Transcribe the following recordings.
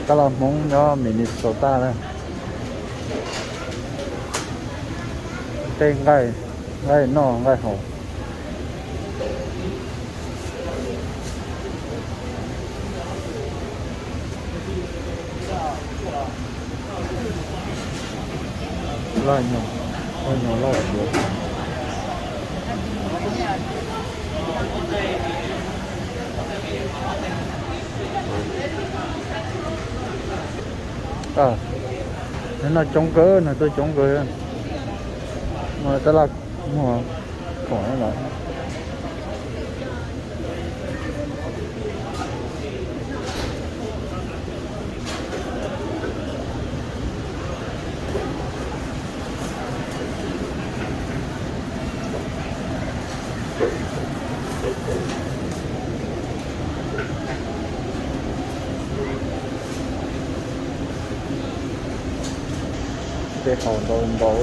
Tab laj Hmoob nyob Minnesota na. Tej nqaij, nqaij noj nqaij haus. Laj nyoos, laj nyoos laj suav. Nws noj coob kawg, nws tuaj coob kawg. Muaj tab laj, muag khoom lawm. Tej haus ntau ntau.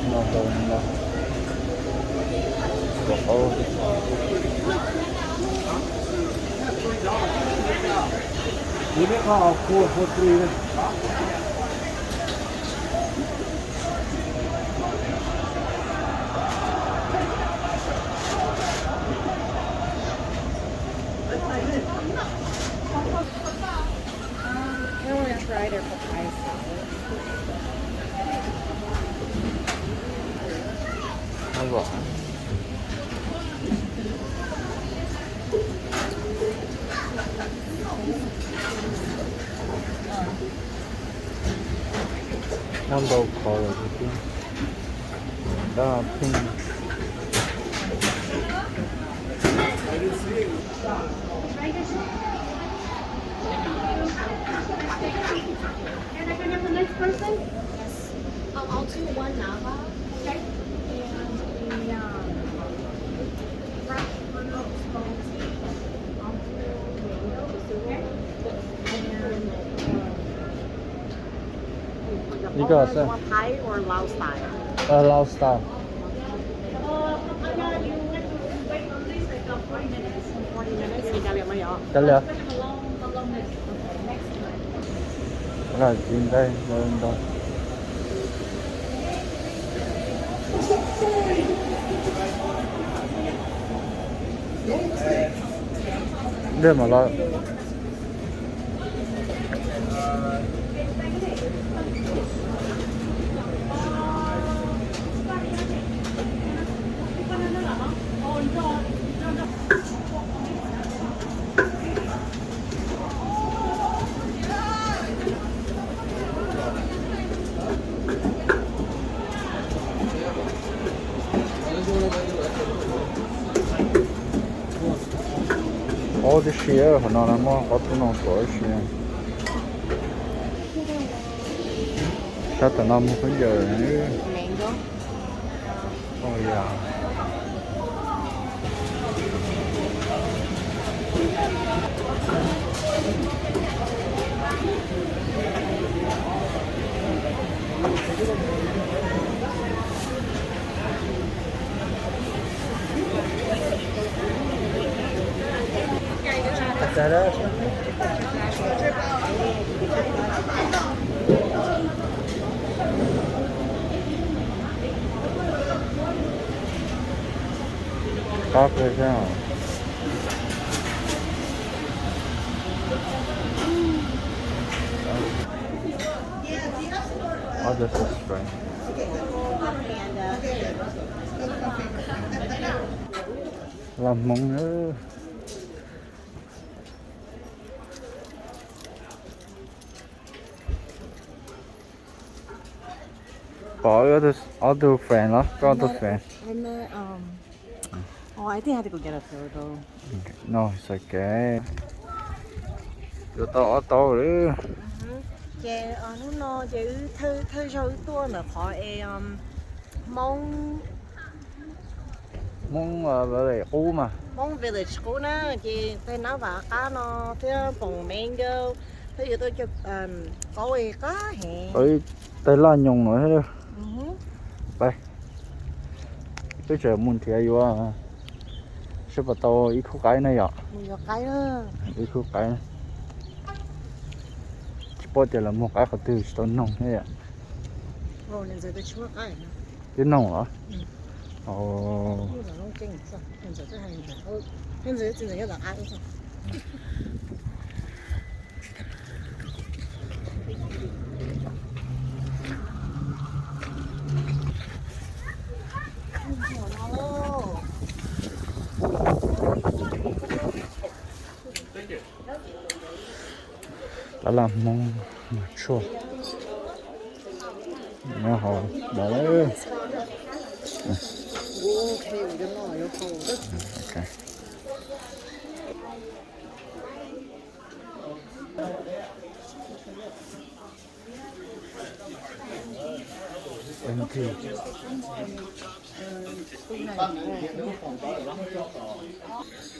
No ntau no. Kaum qauv. Muaj ntau qhov lawm tiag tiag. Dab pheej. Can I connect the next person? Yes. Um, I'll do one Nava. Okay. And a, um, fresh fruit smoothie. I'll do mango. Okay. And, um, Ib ko xwb. You want Thai or Lao style? Lao style. Forty minutes. Kav liam. Laj tsis nqaij ntau ntau. Ntej mam los. Ob tib si, qhov no muab ob tug no tuav tib si. Sab tom no muag khaub ncaws. Qab kawg thiab. What does this drink? Laj Hmoob na. Pom ob tug friend los, koj ob tug friend. Oh, I think I have to go get a photo. No, it's okay. Yuav tau ob tau lawm. Ces hnub no ces wb thawj zaug wb tuaj ntawm qhov es Hmoob, Hmoob Village qub mas. Hmoob Village qub na, ces tej nab vam qab no thiab poom mango, thiab yuav tuaj cog qaub qab heev. Tej laj nyoos no thiab. Peb tseem mus nrhiav yuav. Seb puas tau ib khub qaib ne yom? Ib khub qaib. Tsis paub tias lawv muag qaib qhov twg, tsis tau noog thiab yom. Twb noog los? Tab laj Hmoob mas tshuaj nyob hauv no.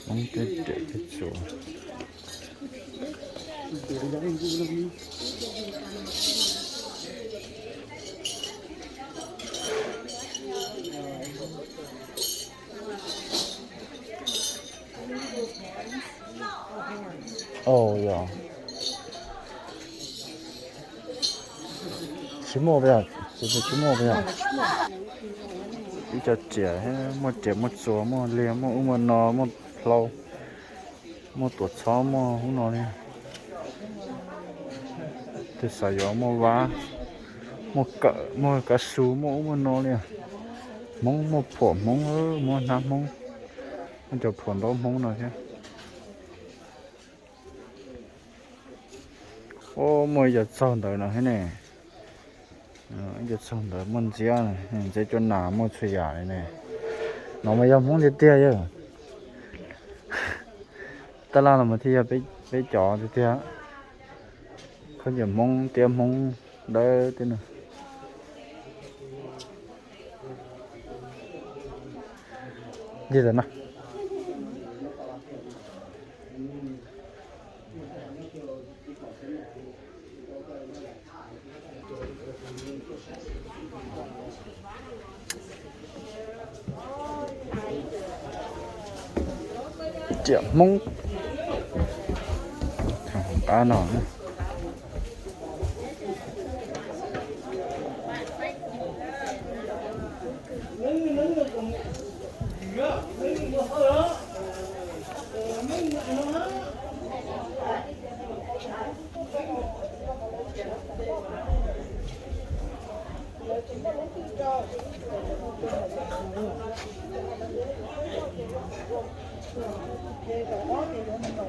Hmoob tej riam tej txuas. Au yog, tsis muaj, tsis muaj, ib co riam, muaj riam muaj txuas, muaj liag, muaj ub muaj no, muaj hlau, muaj tuam txhob, muaj ub no li. Tus xav yuav muaj vab, muaj kawm, muaj kav su, muaj ub muaj no li. Hmoob muaj phuam Hmoob, muaj hnab Hmoob, muaj cov phuam ntaub Hmoob no thiab. Muaj ib co txaug ntawd no thiab ne. Ib co txaug ntawd muaj ntxiab, ntxiab cuaj nas, muaj txhua yam li ne. No mas yog Hmoob tiag tiag yog. Tab laj los mas thiaj yog peb cov tiag tiag. Khaub ncaws Hmoob, tiab Hmoob dawb tiab no. Ntxiv na. Riam Hmoob, qab no.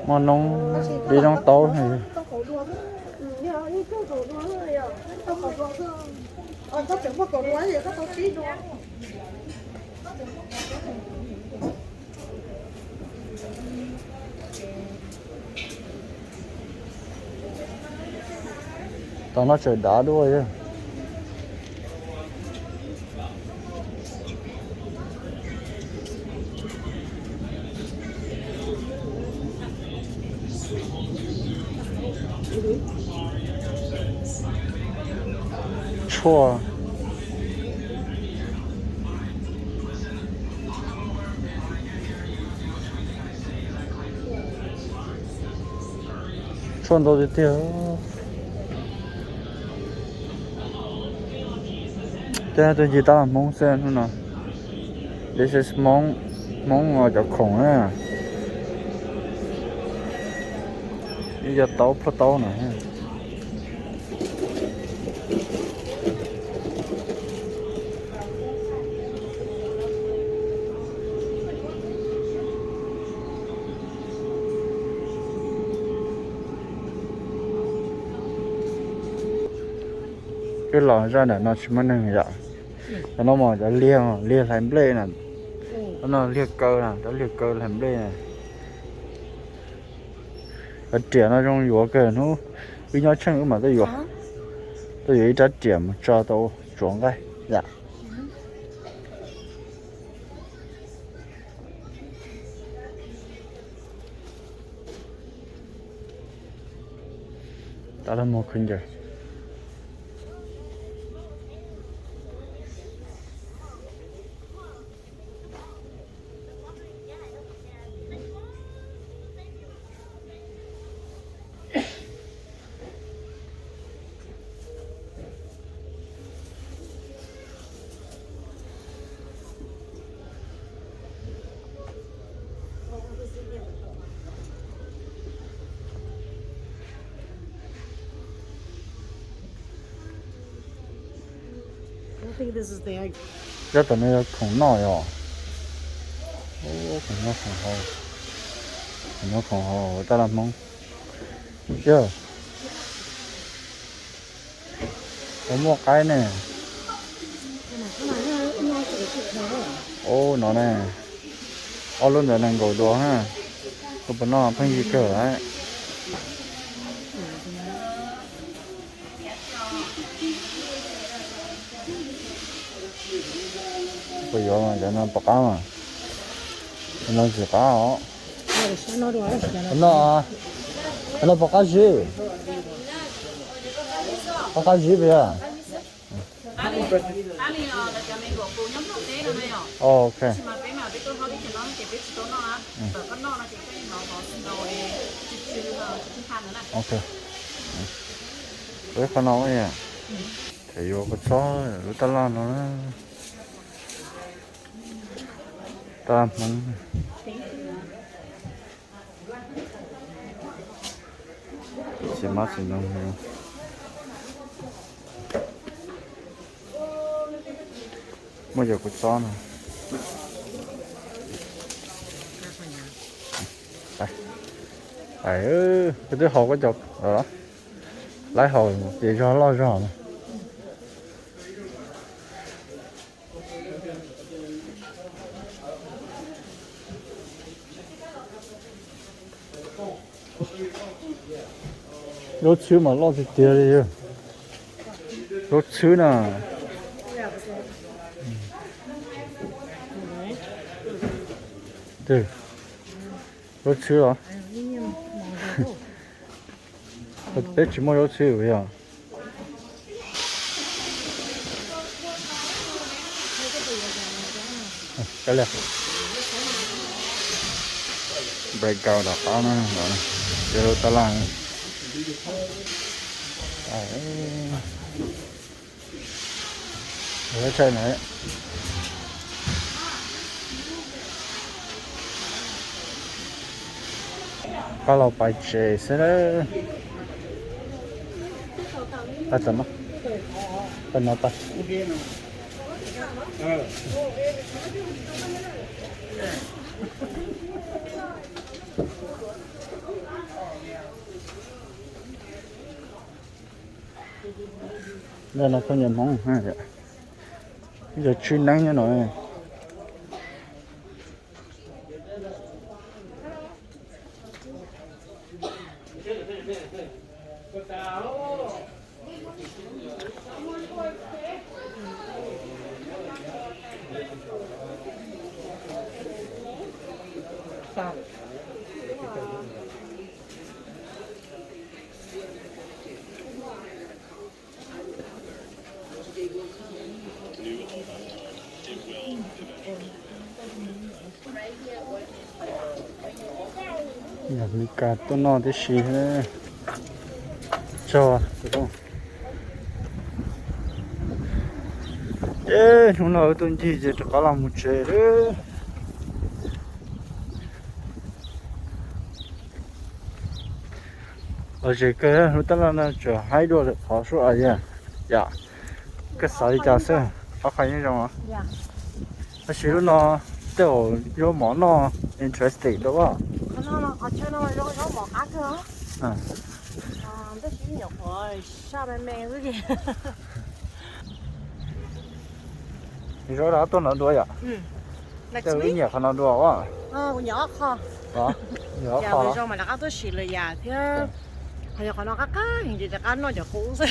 Muaj noob dib noob taub. Tau no tseem dav dua. Tshuaj. Tshuaj ntau tiag tiag. Tej tus ncig tab laj Hmoob xwb hnub no. This is Hmoob, Hmoob cov khoom na. Ib co taub plhaub taub no. Wb los zaj ntawm no tsis muaj neeg yom. Cov no mas cov liag, liag hlais nplej na. Cov no liag kaw na, cov liag kaw hlais nplej na. Cov riam no zoo yuav kawg, hnub wb nyob tsheej wb mam tuaj yuav, tuaj yuav ib rab riam mus tso tau tsuav nqaij yom. Tab laj muag khaub ncaws. Yob tom no yog khoom noj yom. Khoom noj khoom haus, khoom noj khoom haus ua taj laj Hmoob. Yog, ua muaj qaib ne. Ub, no ne, ob lub ntawd nees nkaum duas ha. Tus puas noj pheej yig kawg lawm. Puas yuav mas cov no pom qab mas. No tsis qab os. No, no pom qab zib. Pom qab zib puas yog? Ok. Ok. Peb qhov no, thaum yuav kua txob lub taj laj no na. Taj laj Hmoob. Txiv mab txiv ntoo, muaj cov kua txob no. Koj twb haus koj cov, laib haus ces zog loj zog no. Zaub txhwb mas loj tiag tiag li. Zaub txhwb na. Zaub txhwb los? Peb tsis muaj zaub txhwb yog. Breakout tom qab na, yog lub taj laj. Pab los pais tsev xwb na. Pais tom no, pais no pais. Ntawm no phooj ywg Hmoob, cov tswb neeb nyob no. Yog Meskas tuaj noj tib si. Tso, ces hnub no wb tuaj ncig ces rov qab los mus tsev lawm. Los ze kawg, lub taj laj no tseem haib dua lawm qhov sub as yog. Yom, koj xav li cas xwb, qhov qhov yeej zoo. Tab sis lub no tej zaum yuav mov noj interesting dua. Zaub rov qab tuaj no dua yom? Tej zaum wb nyiam qhov no dua as. Nyiam ob qho los? Zoo mas rov qab tuaj sim lawm yom thiab. Qhov yog qhov no qab qab heev ces rov qab noj cov qub xwb.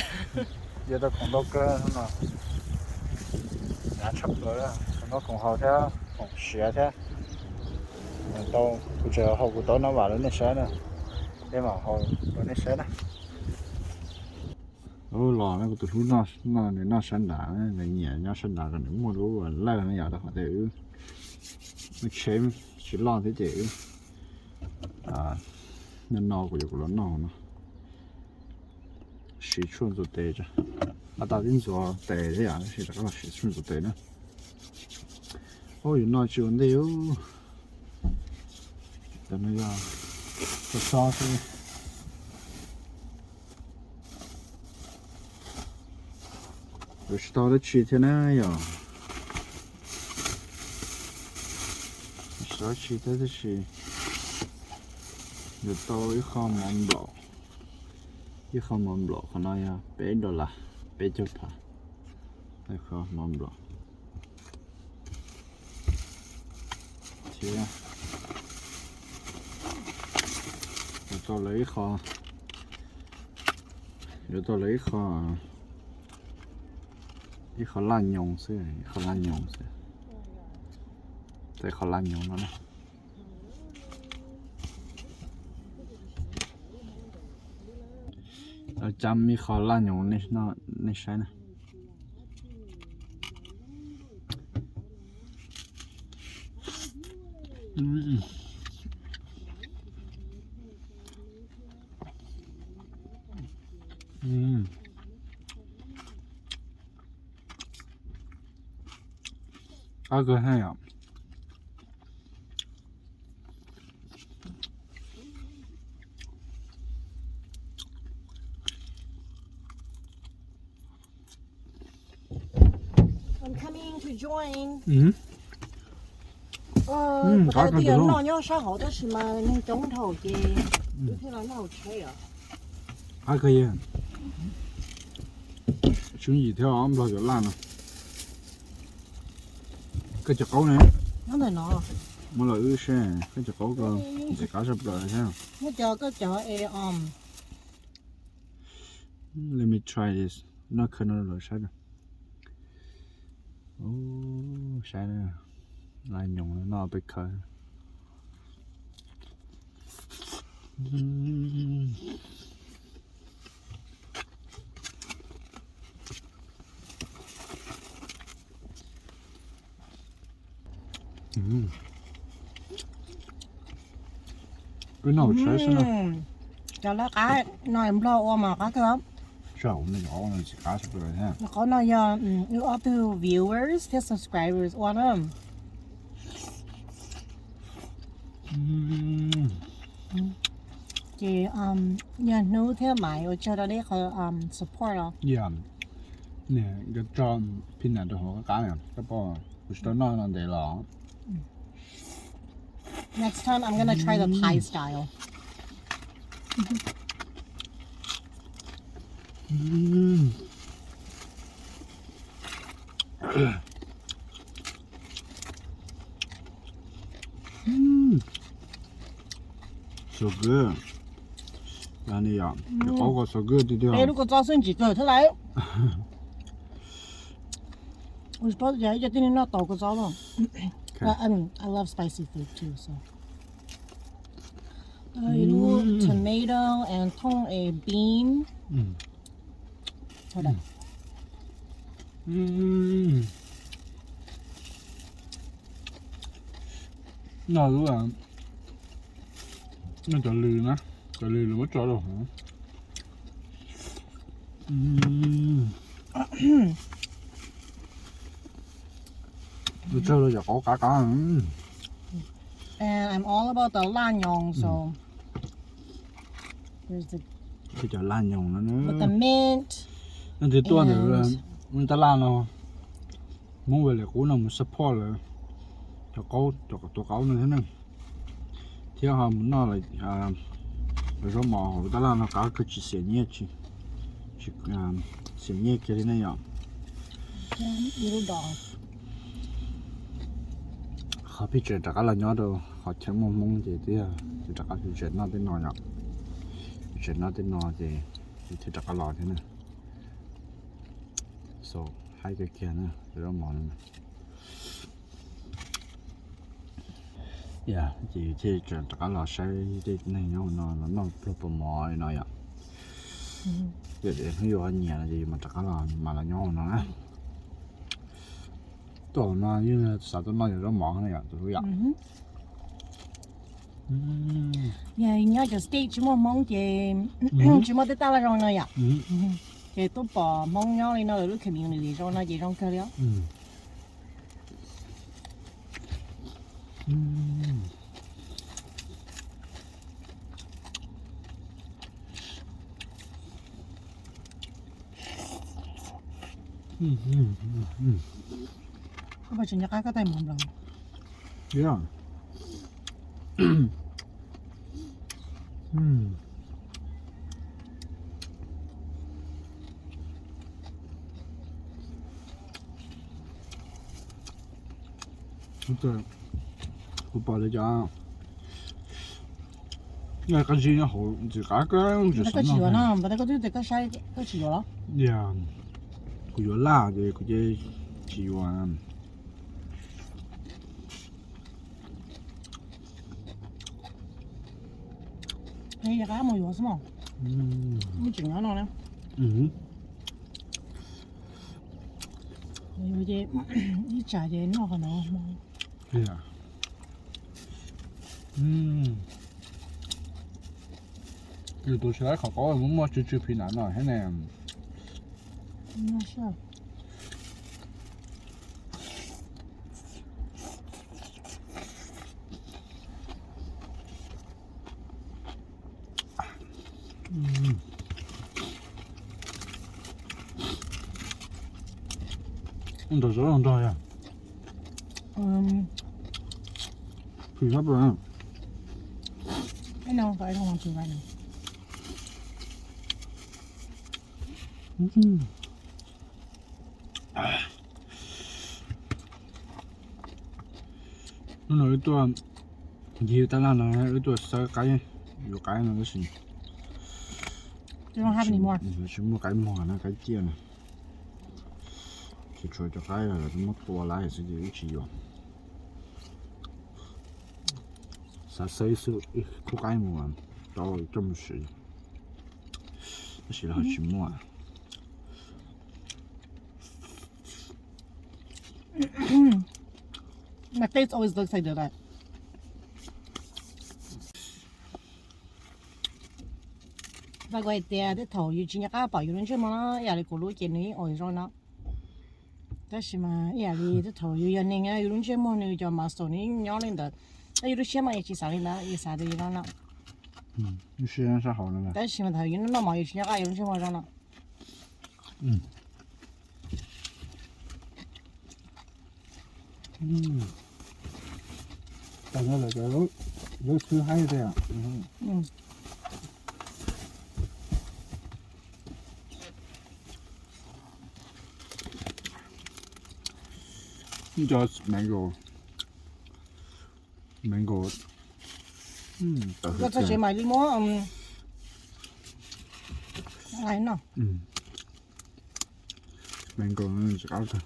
Yuav tau khoom ntau kawg no. Hnyav tshaj plaws, khoom noj khoom haus thiab khoom siav thiab. Tau, kuv tseem haus kuv taub nab vam rau nej saib na. Peb mam haus rau nej saib na. Ub, los no kuv tus hlub noj, noj sab nrad, nws nyiam nyob sab nrad kom nws muaj lub lawj no yom, rau qhov tias wb tsheb tsis loj thiab ces wb, no no kuv yuav kuv los noj no. Siv tshuaj ntxuav tes, a tas twb ntxuav tes thiab yom, tab sis rov qab los siv tshuaj ntxuav tes na. Ub, yuav noj tsis ua ntej. Cov no yog kua txob xwb. Yuav tsis tau dab tsi thiab na yom. Yuav tsis tau dab tsi thiab, tab sis yuav tau ib qho mov nplaum, ib qho mov nplaum, qhov no yog peb dollar, peb caug phav, ib qho mov nplaum. Thiab yuav tau lawv ib qho, yuav tau lawv ib qho, ib qho laj nyoos xwb, ib qho laj nyoos xwb. Tau ib qho laj nyoos no na. Cab ib qho laj nyoos nej saib na. Qab kawg thiab yom. I'm coming to join. Qab kawg, twb yog noj nyob sab hauv tab sis mas neeg coob dhau ces wb thiaj los noj hauv tsheb os. Qab kawg, tswv yim thiab os, nplog cov laj no. Koj cov qaub ne? Nyob ntawm no. Muab los wb seb koj cov qaub ko ntxim qab tshaj plaws thiab. Muab cov koj cov es. Let me try this. Noj khaws no los saib. Saib na, laj nyoos noj peb khaws. Wb noj hauv tsheb xwb na. Cov laj qab no nplog ua mas qab kawg. Qab no yog wb ob tug viewers thiab subscribers ua na. Ces yog Hnub thiab Maiv ua tsaug rau nej qhov support os. Nkawd tso peanut rau hauv qab, koj pom kuv tsis tau noj no ntev los. Next time I'm gonna try the Thai style. So good. Yog ni yom, cov qaub ko so good tiag tiag. Peb lub kua txob xwb ntsim kawg thiab lauj. Ua tsis paub tias ib co tib neeg noj tau kua txob no. But, I mean, I love spicy food too, so. Ib lub tomato and thooj es bean. Noj lub, noj cov lws na, cov lws lawv muab tso rau hauv. Ua tsaug rau cov qaub qab qab. And I'm all about the laj nyoos, so here's the, cov laj nyoos no, with the mint. Leej twg tuaj ntawm tab laj no, Hmoob Ves Lis Qub no mus support lawv cov qaub, cov tus qaub no thiab ne. Thiab ho mus noj lawv zaub mov hauv tab laj no qab kawg, tsis xiam nyiaj, tsis xiam nyiaj kiag li ne yom. Qhov peb tseem rov qab los nyob rau qhov chaw muaj Hmoob ces twb yog rov qab peb tseem noj tej no yom. Peb tseem noj tej no ces thiaj rov qab los thiab na. So, haib kawg kiag na, zaub mov no. Ces thiaj rov qab los saib tej neeg nyob hauv no los noj pluag pos mov li no yom. Yog tias hnub yuav ho nyiam no ces yus mam rov qab los, mam los nyob hauv no na. Tuaj hauv no yeej xav tuaj noj yus zaub mov na yom, tus hlub yom. Yog nyob cov state tsis muaj Hmoob ces tsis muaj tej tab laj zoo no yom. Ces tuaj pom Hmoob nyob li no lawv lub community zoo no ces zoo kawg li os. Koj puas tsis nco qab koj tais mov nplaum? Kuv pom tias cov qab zib nyob hauv ntxim qab kawg. Koj tsis yuav no, koj twb tias koj saib koj tsis yuav los? Kuv yuav laj ces kuv cia tsis yuav. Qab mus yuav xwb mog. Tseem nyob no na. Ib tsam ces noj qhov no. Yus tus sawv daws qhov qaub muaj muaj tsw tsw phim nab no thiab ne. Nrog zaub los nrog yog. Phim sab plaws. Hnub no wb tuaj ncig tab laj no, wb tuaj xawb qaib, yuav qaib no tab sis tsis muaj qaib muag na, qaib ciaj na. Tsuas tshuav cov qaib los muab tua lawm xwb ces wb tsis yuav. Xav xawb ib xwb ib khub qaib mus tau coj mus siv, tab sis los tsis muaj. My face always looks like that. Vaj kuv hais tias tej thaum yus tsis nco qab pom yus lub ntsej muag no ib yam li kuv lub ces nws yeej ua zoo no. Tab sis mas ib yam li tej thaum yus yog neeg, yus lub ntsej muag nws cov muscle nws yeej nyob li ntawd. Tab yus lub siab mas yus tsis xav li ntawd, yus xav tias yus no no. Tab sis mas thaum yus noj mov yus tsis nco qab yus lub ntsej muag zoo no. Lub xwb haib tiag. Cov mango, mango, koj txog tsev mas li muab no. Mango tsis qab tag.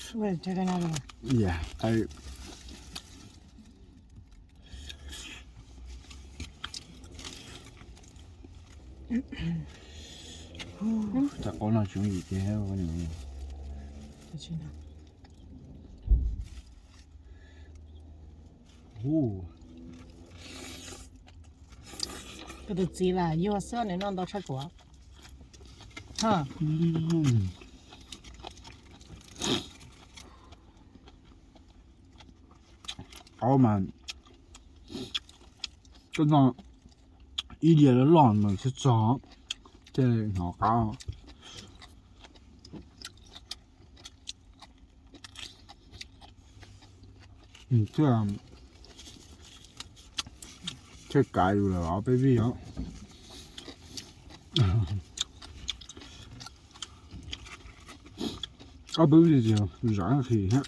Cov qaub no tsis yooj yim tiag. Kuv tus txiv las yuag xwb nws noj ntau tshaj kuv. Qaub mas koj noj ib diav loj loj mas txhob txog, thiaj hnov qab. Thiaj, thiaj kav yus lawm os peb vij os. Ob peb vij tias zam qis thiab.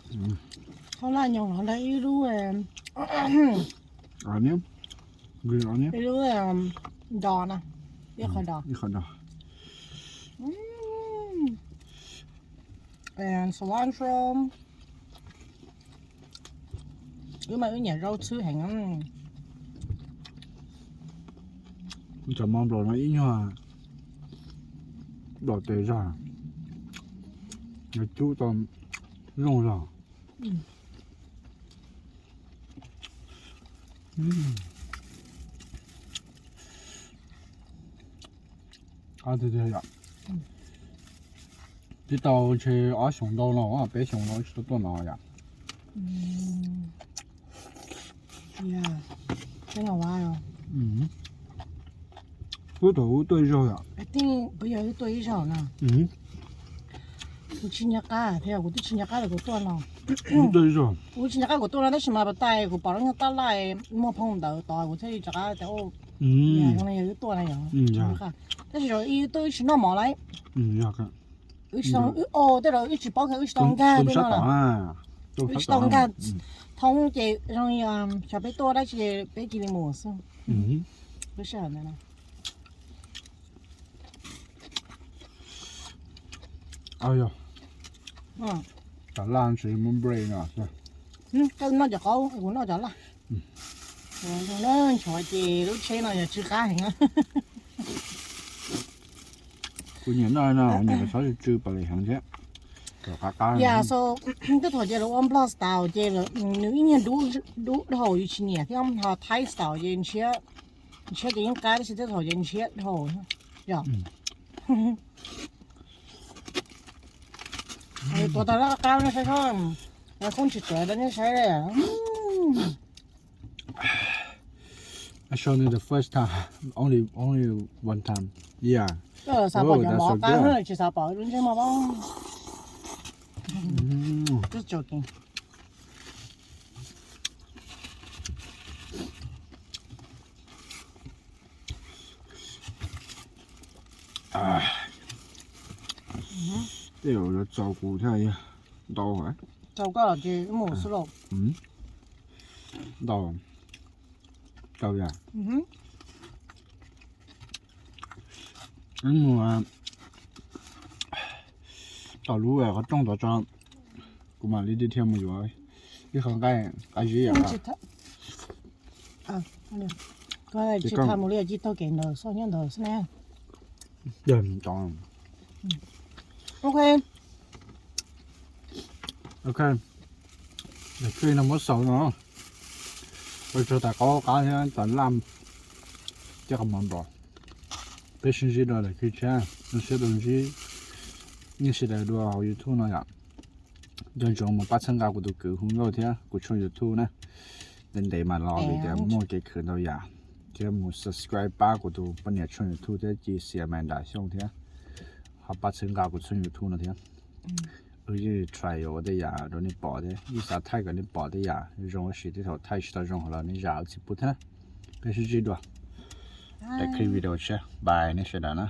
Qhov laj nyoos no ntawd ib lub, ib lub dos na, ib qho dos. Cilantro. Wb mas wb nyiam zaub txhwb heev. Cov mov nplaum no ib nyuag nplaum tes zog, cub tau zoo zog. Qab tiag tiag yom. Twb tau ntshe ob xyoos ntau no, peb xyoos no tsis tau tuaj no yom. Peb no a. Ub, thaum ub tuaj ib zaug yom? Puas yog wb tuaj ib zaug no? Kuv tsis nco qab thiab, kuv twb tsis nco qab li kuv tuaj no. Wb tuaj ib zaug. Kuv tsis nco qab kuv tuaj no tab sis mas pas tais kuv pom lub nyuag tab laj muag phoo ntawd tod kuv thiaj li rov qab tias, zoo li yog wb tuaj na yom. Tab sis zaum ib wb tuaj wb tsis noj mov lauj. Wb tsis tau, wb, tej zaum wb tsis paub, wb tsis tau nkag tej no lawm. Wb tsis tau nkag thoob ces zoo li xyov peb tuaj dab tsi peb cia li mus xwb. Lub sij hawm ntawd na. Yog, cov laj tsis muaj break no. Koj noj cov qaub, kuv noj cov laj. Nchuav ces lub tsheb no yog tsw qab heev. Kuv nyiam noj no, nyiam txhob tsw tsw pas li heev thiab. Qab qab. Yam so, tej thaum ces lawv ua Nplog style ces nws ib nyuag dub dhau yus tsis nyiam thiab, ho Thai style ces ntshiab, ntshiab ces yeej qab tab sis tej thaum ces ntshiab dhau. Yog. Tuav tas laj qab nej saib, lawv koob tsis tuav rau nej saib li. I showed you the first time, only only one time. Yeah. Xav pom cov mov qab, tsis xav pom lub ntsej muag. Tej zaum yuav txaus kuv thiab, ntau. Txaus koj los ces mus xwb lauj. Ntau. Txaus yam. Mus tom lub qhov rooj tod tso, kuv mam li dhia mus yuav ib qho nqaij qab zib yom. Tsis tham mus li, cia taug kev ntawd xoj nyob ntawd xwb na. Ok. Ok, daim clip no muab xaus no. Ua tsaug tas qaub qab thiab tas laj thiab qhov mov nrov. Peb sib ntsib dua daim clip tshiab, zoo siab dua ntsib nej sawv daws dua hauv YouTube no yom. Nco ntsoov mus pab txhawb nqa kuv tus kwv Hu Nkauj thiab kuv tshooj YouTube na. Ntev ntev mas los vim tias muaj kev khwv ntau yam, thiab mus subscribe pab kuv tus poj niam tshooj YouTube thiab, Ci Xia Amanda Xyooj thiab, ho pab txhawb nqa kuv tshooj YouTube no thiab. Wb yeej try ua tej yam rau nej pom thiab, wb xav thaij kom nej pom tej yam zoo ua si, tej thaum thaij tsis tau zoo los nej zam lub txim pub thiab. Peb sib ntsib dua daim clip video tshiab, bye nej sawv daws na.